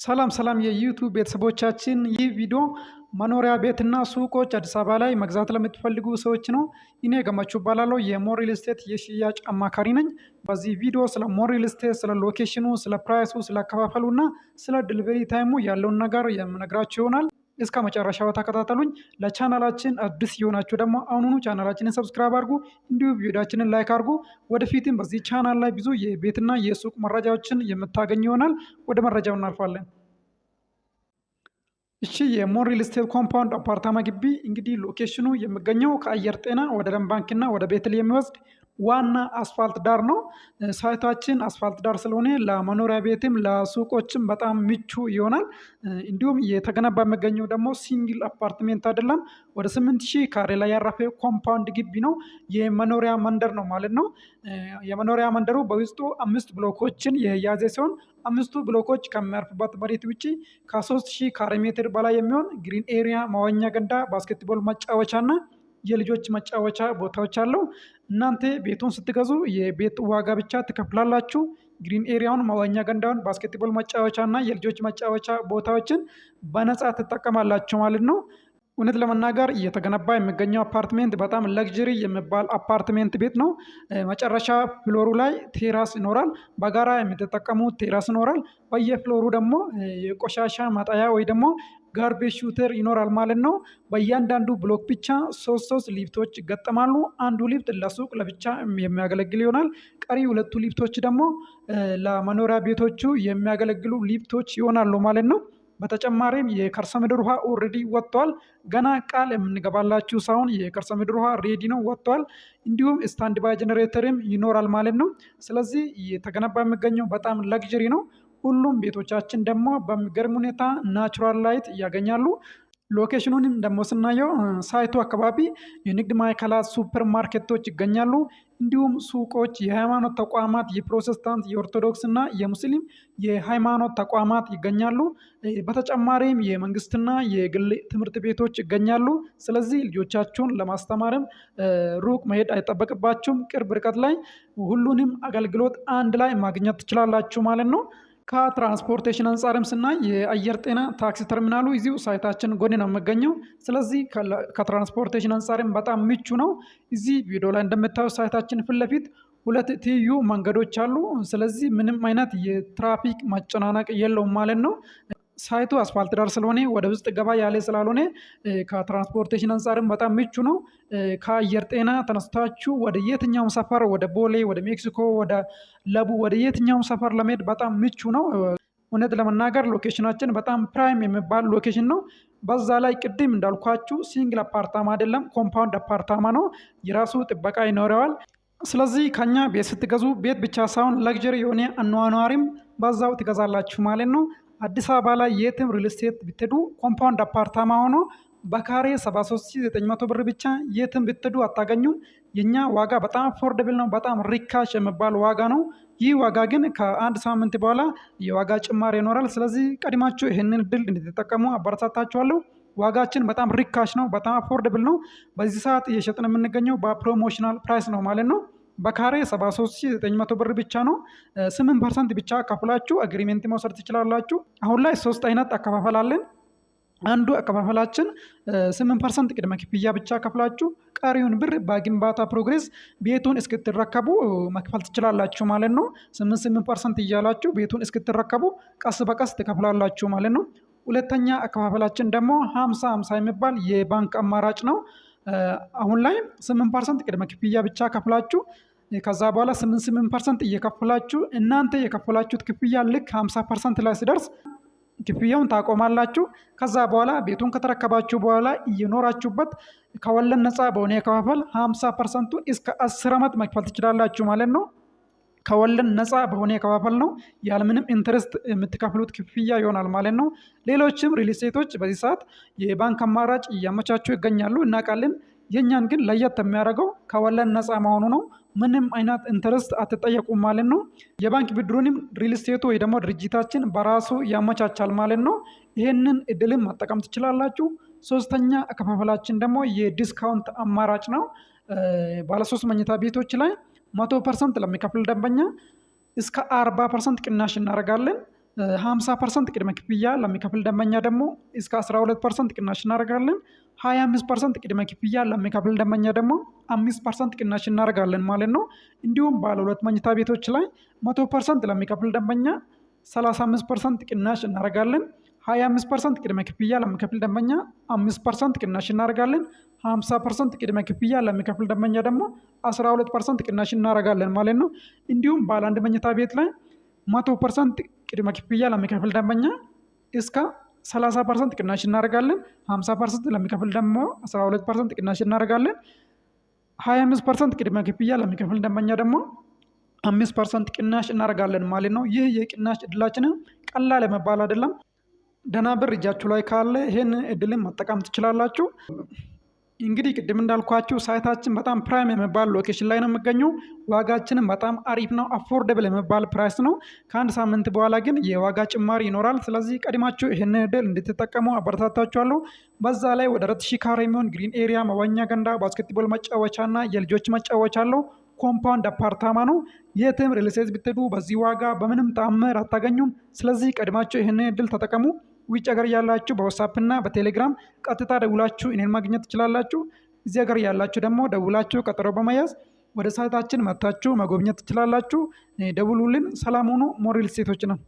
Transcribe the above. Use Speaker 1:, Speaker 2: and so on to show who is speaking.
Speaker 1: ሰላም ሰላም የ YouTube ቤተሰቦቻችን፣ ይህ ቪዲዮ መኖሪያ ቤትና ሱቆች አዲስ አበባ ላይ መግዛት ለምትፈልጉ ሰዎች ነው። እኔ ገመቹ እባላለሁ፣ የሞር ሪል ስቴት የሽያጭ አማካሪ ነኝ። በዚህ ቪዲዮ ስለ ሞር ሪል ስቴት፣ ስለ location ኑ፣ ስለ price ኡ፣ ስለ አከፋፈሉ እና ስለ delivery time ኡ ያለውን ነገር የምነግራችሁ ይሆናል። እስከ መጨረሻው ተከታተሉኝ። ለቻናላችን አዲስ የሆናችሁ ደግሞ አሁኑኑ ቻናላችንን subscribe አድርጉ፣ እንዲሁም ቪዲዮአችንን like አድርጉ። ወደፊትም በዚህ ቻናል ላይ ብዙ የቤትና የሱቅ መረጃዎችን የምታገኙ ይሆናል። ወደ መረጃው እናልፋለን። እሺ፣ የሞር ሪል ስቴት compound አፓርታማ ግቢ እንግዲህ location ኑ የሚገኘው ከአየር ጤና ወደ ደም ባንክና ወደ ቤተል የሚወስድ ዋና አስፋልት ዳር ነው። Site ኣችን አስፋልት ዳር ስለሆነ ለመኖሪያ ቤትም ለሱቆችም በጣም ምቹ ይሆናል። እንዲሁም እየተገነባ የሚገኘው ደግሞ single አፓርትሜንት አይደለም፣ ወደ 8000 ካሬ ላይ ያረፈ compound ግቢ ነው። የመኖሪያ መንደር ነው ማለት ነው። የመኖሪያ መንደሩ በውስጡ አምስት ብሎኮችን የያዘ ሲሆን አምስቱ ብሎኮች ከሚያርፉበት መሬት ውጭ ከ3000 ካሬ ሜትር በላይ የሚሆን green area፣ መዋኛ ገንዳ፣ basketball መጫወቻ እና የልጆች መጫወቻ ቦታዎች አለው። እናንተ ቤቱን ስትገዙ የቤት ዋጋ ብቻ ትከፍላላችሁ። Green area ውን፣ መዋኛ ገንዳውን፣ basketball መጫወቻ እና የልጆች መጫወቻ ቦታዎችን በነፃ ትጠቀማላችሁ ማለት ነው። እውነት ለመናገር እየተገነባ የሚገኘው አፓርትሜንት በጣም luxury የሚባል አፓርትሜንት ቤት ነው። መጨረሻ floor ኡ ላይ terrace ይኖራል። በጋራ የምትጠቀሙት terrace ይኖራል። በየ floor ኡ ደግሞ የቆሻሻ መጣያ ወይ ደግሞ garbage shooter ይኖራል ማለት ነው። በእያንዳንዱ ብሎክ ብቻ ሶስት ሶስት ሊፍቶች ይገጠማሉ። አንዱ ሊፍት ለሱቅ ለብቻ የሚያገለግል ይሆናል። ቀሪ ሁለቱ ሊፍቶች ደግሞ ለመኖሪያ ቤቶቹ የሚያገለግሉ ሊፍቶች ይሆናሉ ማለት ነው። በተጨማሪም የከርሰ ምድር ውሃ already ወጥቷል። ገና ቃል የምንገባላችሁ ሳይሆን የከርሰ ምድር ውሃ ready ነው፣ ወጥቷል። እንዲሁም stand by generator ም ይኖራል ማለት ነው። ስለዚህ እየተገነባ የሚገኘው በጣም luxury ነው። ሁሉም ቤቶቻችን ደግሞ በሚገርም ሁኔታ natural light ያገኛሉ። Location ኑንም ደግሞ ስናየው site ኡ አካባቢ የንግድ ማዕከላት፣ ሱፐር ማርኬቶች ይገኛሉ። እንዲሁም ሱቆች፣ የሃይማኖት ተቋማት፣ የፕሮቴስታንት፣ የኦርቶዶክስ እና የሙስሊም የሃይማኖት ተቋማት ይገኛሉ። በተጨማሪም የመንግስትና የግል ትምህርት ቤቶች ይገኛሉ። ስለዚህ ልጆቻችሁን ለማስተማርም ሩቅ መሄድ አይጠበቅባችሁም። ቅርብ ርቀት ላይ ሁሉንም አገልግሎት አንድ ላይ ማግኘት ትችላላችሁ ማለት ነው። ከ transportation አንጻርም ስናይ የአየር ጤና ታክሲ ተርሚናሉ እዚሁ site ኣችን ጎን ነው የሚገኘው። ስለዚህ ከ transportation አንጻርም በጣም ምቹ ነው። እዚህ ቪዲዮ ላይ እንደምታዩት site ኣችን ፊት ለፊት ሁለት ትይዩ መንገዶች አሉ። ስለዚህ ምንም አይነት የትራፊክ መጨናነቅ የለውም ማለት ነው። Site ኡ አስፋልት ዳር ስለሆነ፣ ወደ ውስጥ ገባ ያለ ስላልሆነ ከ transportation አንጻርም በጣም ምቹ ነው። ከአየር ጤና ተነስታችሁ ወደ የትኛውም ሰፈር፣ ወደ ቦሌ፣ ወደ ሜክሲኮ፣ ወደ ለቡ፣ ወደ የትኛውም ሰፈር ለመሄድ በጣም ምቹ ነው። እውነት ለመናገር location ኣችን በጣም prime የሚባል location ነው። በዛ ላይ ቅድም እንዳልኳችሁ single አፓርታማ አይደለም፣ compound አፓርታማ ነው። የራሱ ጥበቃ ይኖረዋል። ስለዚህ ከኛ ቤት ስትገዙ ቤት ብቻ ሳይሆን luxury የሆነ አኗኗሪም በዛው ትገዛላችሁ ማለት ነው። አዲስ አበባ ላይ የትም ሪል ስቴት ብትሄዱ compound አፓርታማ ሆኖ በካሬ 73,900 ብር ብቻ የትም ብትሄዱ አታገኙም። የኛ ዋጋ በጣም affordable ነው፣ በጣም ርካሽ የሚባል ዋጋ ነው። ይህ ዋጋ ግን ከአንድ ሳምንት በኋላ የዋጋ ጭማሪ ይኖራል። ስለዚህ ቀድማችሁ ይህንን እድል እንድትጠቀሙ አበረታታችኋለሁ። ዋጋችን በጣም ርካሽ ነው፣ በጣም affordable ነው። በዚህ ሰዓት እየሸጥን የምንገኘው በ promotional price ነው ማለት ነው። በካሬ 73,900 ብር ብቻ ነው። 8% ብቻ ከፍላችሁ agreement መውሰድ ትችላላችሁ። አሁን ላይ ሶስት አይነት አከፋፈል አለን። አንዱ አከፋፈላችን 8% ቅድመ ክፍያ ብቻ ከፍላችሁ ቀሪውን ብር በግንባታ progress ቤቱን እስክትረከቡ መክፈል ትችላላችሁ ማለት ነው። 8 8% እያላችሁ ቤቱን እስክትረከቡ ቀስ በቀስ ትከፍላላችሁ ማለት ነው። ሁለተኛ አከፋፈላችን ደግሞ 50/50 የሚባል የባንክ አማራጭ ነው። አሁን ላይ 8% ቅድመ ክፍያ ብቻ ከፍላችሁ ከዛ በኋላ 8 8% እየከፈላችሁ እናንተ የከፈላችሁት ክፍያ ልክ 50% ላይ ሲደርስ ክፍያውን ታቆማላችሁ። ከዛ በኋላ ቤቱን ከተረከባችሁ በኋላ እየኖራችሁበት ከወለድ ነፃ በሆነ አከፋፈል 50% ኡን እስከ 10 ዓመት መክፈል ትችላላችሁ ማለት ነው። ከወለድ ነፃ በሆነ አከፋፈል ነው፣ ያለምንም interest የምትከፍሉት ክፍያ ይሆናል ማለት ነው። ሌሎችም ሪል ስቴቶች በዚህ ሰዓት የባንክ አማራጭ እያመቻቹ ይገኛሉ፣ እናውቃለን። የእኛን ግን ለየት የሚያደርገው ከወለድ ነፃ መሆኑ ነው። ምንም አይነት interest አትጠየቁም ማለት ነው። የባንክ ብድሩንም ሪል ስቴቱ ወይ ደግሞ ድርጅታችን በራሱ ያመቻቻል ማለት ነው። ይህንን እድልም መጠቀም ትችላላችሁ። ሶስተኛ አከፋፈላችን ደግሞ የ discount አማራጭ ነው። ባለሶስት መኝታ ቤቶች ላይ 100% ለሚከፍል ደንበኛ እስከ 40% ቅናሽ እናደርጋለን። 50% ቅድመ ክፍያ ለሚከፍል ደንበኛ ደግሞ እስከ 12% ቅናሽ እናደርጋለን። 25% ቅድመ ክፍያ ለሚከፍል ደንበኛ ደግሞ 5% ቅናሽ እናደርጋለን ማለት ነው። እንዲሁም ባለ ሁለት መኝታ ቤቶች ላይ 100% ለሚከፍል ደንበኛ 35% ቅናሽ እናደርጋለን። 25% ቅድመ ክፍያ ለሚከፍል ደንበኛ 5% ቅናሽ እናደርጋለን። 50% ቅድመ ክፍያ ለሚከፍል ደንበኛ ደግሞ 12% ቅናሽ እናደርጋለን ማለት ነው። እንዲሁም ባለ አንድ መኝታ ቤት ላይ 100% ቅድመ ክፍያ ለሚከፍል ደንበኛ እስከ 30% ቅናሽ እናደርጋለን። 50% ለሚከፍል ደግሞ 12% ቅናሽ እናደርጋለን። 25% ቅድመ ክፍያ ለሚከፍል ደንበኛ ደግሞ 5% ቅናሽ እናደርጋለን ማለት ነው። ይህ የቅናሽ እድላችንን ቀላል የሚባል አይደለም። ደህና ብር እጃችሁ ላይ ካለ ይህን እድልን መጠቀም ትችላላችሁ። እንግዲህ ቅድም እንዳልኳችሁ site ኣችን በጣም prime የሚባል location ላይ ነው የሚገኘው። ዋጋችንም በጣም አሪፍ ነው፣ affordable የሚባል price ነው። ከአንድ ሳምንት በኋላ ግን የዋጋ ጭማሪ ይኖራል። ስለዚህ ቀድማችሁ ይህንን እድል እንድትጠቀሙ አበረታታችኋለሁ። በዛ ላይ ወደ 4000 ካሬ የሚሆን green area፣ መዋኛ ገንዳ፣ basketball መጫወቻ እና የልጆች መጫወቻ አለው። compound አፓርታማ ነው። የትም real estate ብትሄዱ በዚህ ዋጋ በምንም ተአምር አታገኙም። ስለዚህ ቀድማችሁ ይህንን እድል ተጠቀሙ። ውጭ ሀገር ያላችሁ በ WhatsApp እና በቴሌግራም ቀጥታ ደውላችሁ እኔን ማግኘት ትችላላችሁ። እዚህ ሀገር ያላችሁ ደግሞ ደውላችሁ ቀጠሮ በመያዝ ወደ site ኣችን መጥታችሁ መጎብኘት ትችላላችሁ። ደውሉልን። ሰላም ሁኑ። ሞር real estate ኦች ነው።